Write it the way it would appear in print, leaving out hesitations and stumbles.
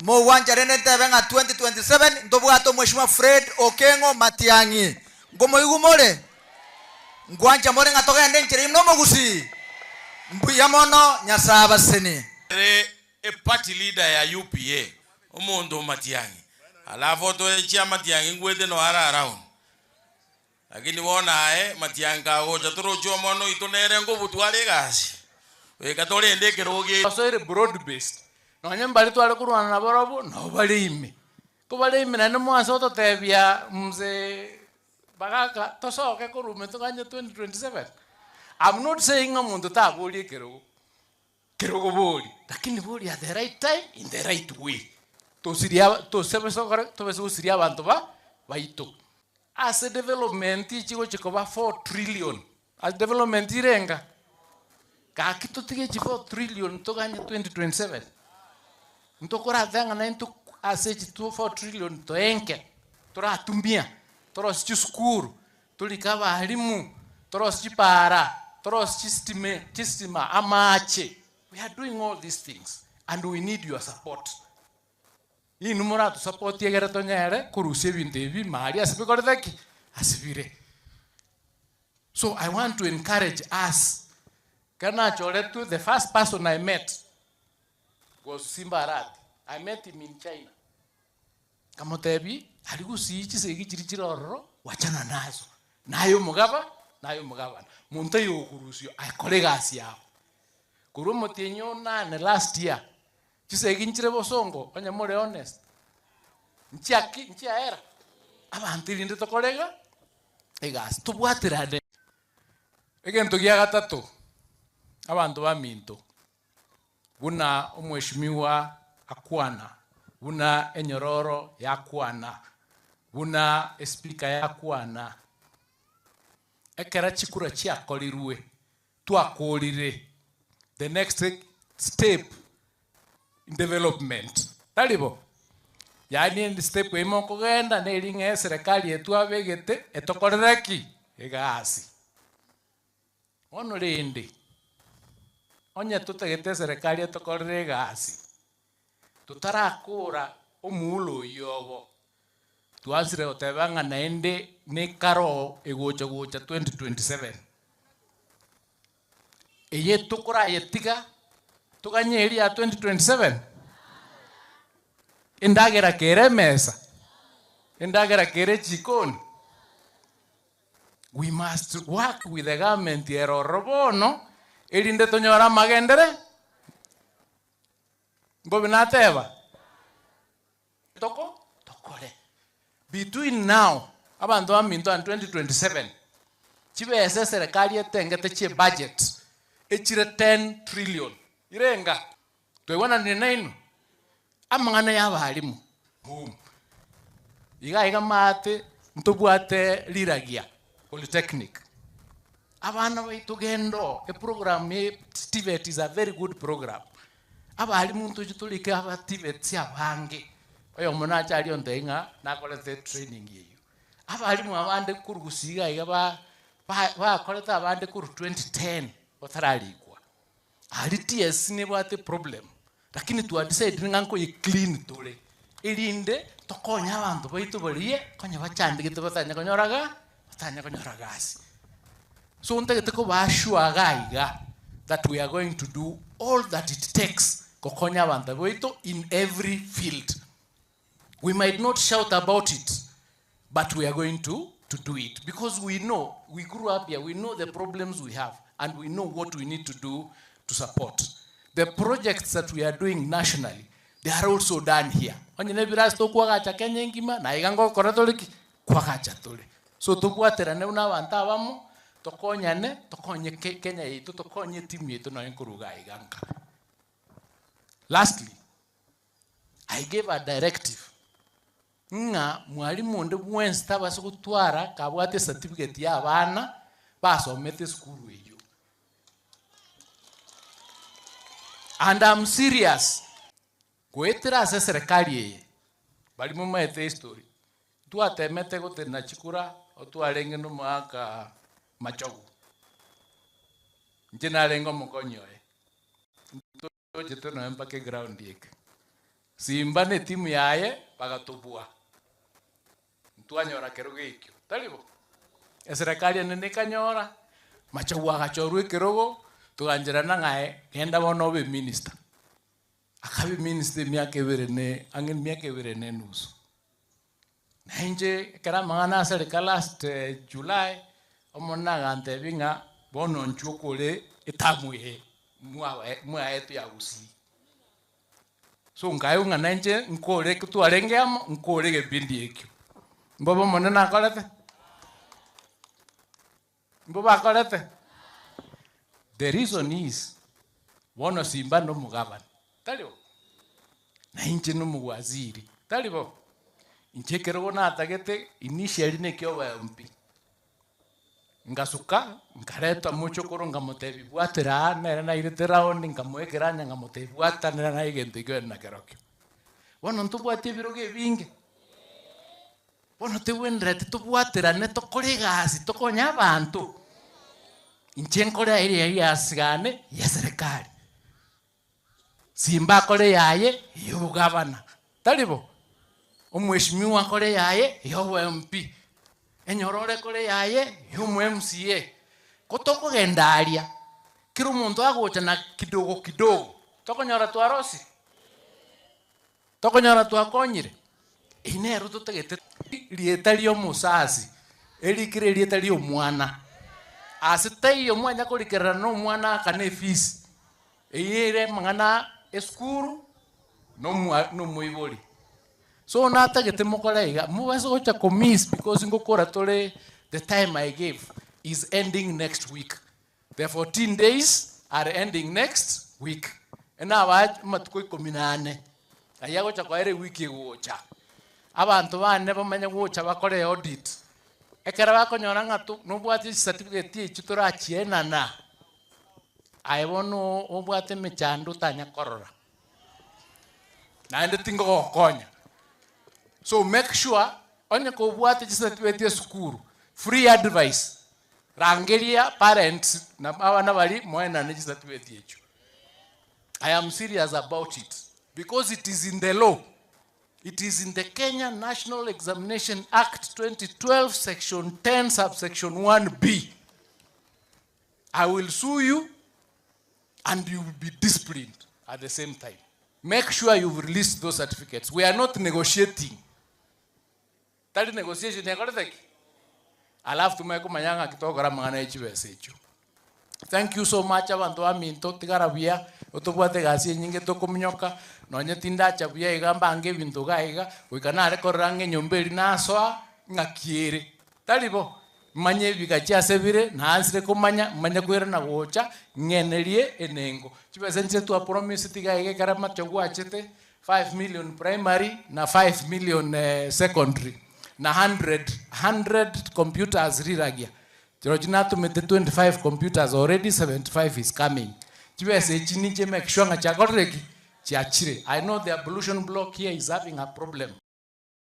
Mogwancha rende ntebe ng'a 2027 ntobwate Omweshimiwa Fred Okengo Matiang'i. Nkomoigwa more? Nkwancha more ng'a togende enchera eyio nomogusii? Mbuya mono, Nyasae abasenie. Ere e party leader ya UPA omonto o Matiang'i alafu otoe chia Matiang'i ngwete no are around lakini bono aye Matiang'i kagocha toroche omwana oito nere ngobutwa are egasi goika torende ekerogo gia. Basoire broad based, nonye mbare tware korwana nabarobwo, nabo bare ime. Ko bare ime naende mwanse gototebia mzee Bagaka tosoke korwa ime toganye 2027. I'm not saying ng'a omonto taboria ekerogo, kerogo boria, lakini boria at the right time in the right way. Tosirie aba tosebese gokora ki? Tobese gosiria abanto ba baito. Ase development chigochia koba 4 trillion, ase development irenga? Gaki totige echi 4 trillion toganye 2027. Ntokorate ng'a naintwe ase echi 4 trillion toenke, toratumia, torosie chisukuru, torike abalimu, torosie chipara, torosie chisitime chistima, amache. We are doing all these things and we need your support. Inwe moratosapotie egere tonyare korusia ebinto ebi ime aria ase bikorete ki? Ase bire. So I want to encourage us, ekero nachoretwe the first person I met was Simba Arati, I met him in China. Nkamotebia, aria gusii chisegi chiria chire ororo, wachana nazo, naye omogaba, naye omogabana, monto oyo okorusia akore egasi yao. Korwa omotienyi onane last year, Chisegi nchire bosongo onye more honest, nchiaki nchiaera abanto erinde tokore iga egasi tobwaterane. Egento gia gatato, abanto baminto, buna omweshimiwa akwana, buna enyororo yakwana, buna espika yakwana, ekero chikura chiakorirwe, twakorire the next step in development, tari bo? Yaani step eyio mokogenda neri ng'a eserekari eye twabegete etokorere ki? Egasi. Bono rende, onye totagete eserekari etokorere egasi, totarakora omuulo oyio obo, twansire goteba ng'a naende nekaro egocha gocha 2027. Eye tokorayetiga toganye eria ya 2027? Endagera kere emesa? Endagera kere echikoni? We must work with the government ere ororo bono, erinde tonyore amagendere. Mbobe nateba, toko tokore. Between now, abanto baminto and 2027, chibesa eserekari etengete chie budget echire 10 trillion. Irenga? Twaigwananire nainwe? Amang'ana ya abalimu, boom. Iga iga maate ntobwate riragia polytechnic. Abana baito genda oo, eprogram ye TVET is a very good program. Abalimu ntoche torike aba TVETs abange, oyomo nache aria ontebie ng'a nakorete training eyio. Abalimu abande korwa gusii iga iga ba bakorete abande korwa 2010 batararikwa. Aria TSC nebwate eproblem, lakini twa decidire ng'a nkoye clean tore, erinde tokonye abanto baito baria konya bachandegete batanya konyora ga batanya konyora gasi. So ntagete koba assure iga iga that we are going to do all that it takes gokonya abanto baito in every field. We might not shout about it but we are going to to do it because we know we grew up here we know the problems we have and we know what we need to do to support the projects that we are doing nationally they are also done here onye na ebirasi tokwagacha Kenya engima na iga ngokora tore ki kwagacha tore so tobwaterane buna abanto abamo tokonyane tokonye Kenya yaito tokonye etimu yaito nonye nkoruga iga nka lastly I gave a directive ng'a mwalimu onde bwensi tabasa gotwara kabwate ecertificate ya abana basomete esukuru eyio. And I'm serious, goetera ase eserekari eye, baria momaete history, ntwatemete gotenena chikura, otwarenge na omogaka Machogu, inche narenge omokonyi oye. Ntochete nonya mpaka eground eke. Simba na etimu yaye bagatobua, ntwanyora kerogo ekio, tari bo? Eserekari enene ekanyora, Machogu agachorwa ekerogo, togancherana ng'a aye genda bono obe eminister. Akaba eminister emiaka ebere na ang'e emiaka ebere na enusu. Na inche ekero amang'ana asereka last July, Omonene agantebia ng'a bono inchuo okore etamu eye mwaetwe ya Gusii. So nkaigwa ng'a nainche nkore ekio twarenge amo, nkore egepindi ekio. Mbobe Omonene akorete? Mbobe akorete? The reason is, bono Simba nomogabane, tari bo? Na inche nomowaziri, tari bo? Inche ekerogo natagete initially nekioba MP. Ngasuka, nkareta omochokoro nkamotebia bwatera aa, nere nairete round nkamoa ekeranya nkamotebia bwata nere naye egento ekio ore nakerokio. Bono ntobwati ebirogo ebinge, bono tebwenereti tobwaterane tokore egasi tokonye abanto. Inche nkore eria egasi yane ya eserekari. Simba akore yaye y'obogavana, tari bo? Omweshimiwa akore yaye y'obo MP, enyororo ekore yaye y'omo MCA. Ko tokogenda aria, kera omonto agocha na kidogo kidogo, tokonyora twarosire? Tokonyora twakonyire? Eyio nero totagete. Rieta ri'omosasi erikire erieta ri'omwana. Ase taiyo mwanya korikerera nomwana akane efisi. Eyio ere amang'ana esukuru na omoibori. So natagete mokore iga, mobase gocha ko miss because ngokora tore the time I gave is ending next week. The 14 days are ending next week. Nabae amatuko ikomi na ane, ayio agocha koera ewiki egocha. Abanto bane bamanye gocha bakore audit. Ekero bakonyora ng'a nobwate chicertificate echio torachienana, aye bono obwate emechando otanya korora. Naende tingogokonya. So make sure, onye kobwate chicertificate esukuru, free advice, rangeria parents na abana baria moenane chicertificate echio. I am serious about it because it is in the law. It is in the Kenya National Examination Act 2012 section 10 subsection 1B. I will sue you and you will be disciplined at the same time. Make sure you've released those certificates. We are not negotiating. Tari negotiation ekorete ki? Alafu tumanye komanya ng'aki togokora amang'ana ya chibesa echio. Thank you so much abanto baminto, tigara buya, otobwate egasi enyinge tokominyoka, nonye tindacha buya iga mbange ebinto iga iga, goika nare korora ng'a enyomba eria nasoa, ng'aki ere. Tari bo? Manye ebigachi ase bire, naansire komanya, manye koirana gocha, ng'enerie enengo. Chibesa inche twapromiseti iga iga ekero amache gwachete, 5 million primary na 5 million secondary, na 100, 100 computers riragia. Chirochio natomete 25 computers already, 75 is coming. Chibesa echi ninche make sure ng'a chiakorire ki? Chiachire. I know the ablution block here is having a problem.